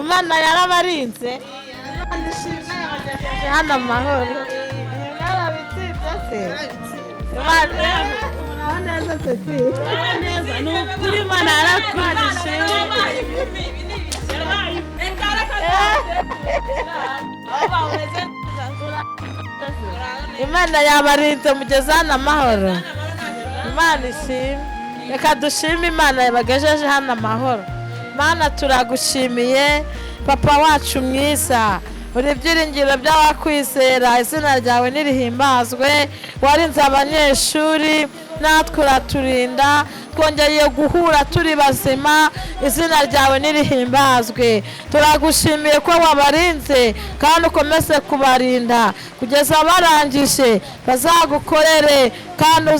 Imana yarabarinze, Imana ishimwe yabagejeje hano amahoro. Mwarabitsinze se? Imana muraho neza Ceci? Neza ni ukuri, Imana yarakurije. Imana yabarinze mugeze hano amahoro. Imana ishimwe. Reka dushime Imana yabagejeje hano amahoro. Mana turagushimiye papa wacu mwiza, uri ibyiringiro by'abakwizera, izina ryawe nirihimbazwe. Warinze abanyeshuri natwe uraturinda, twongeye guhura turi bazima, izina ryawe nirihimbazwe. Turagushimiye ko wabarinze kandi ukomeze kubarinda kugeza barangije, bazagukorere kandi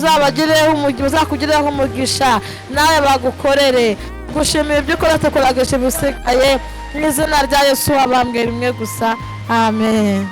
uzakugireho umugisha, nawe bagukorere. Gushimira ibyo ukora, tukuragisha ibisigaye mu izina rya Yesu wabambwe rimwe gusa, amen.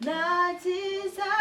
Natiza.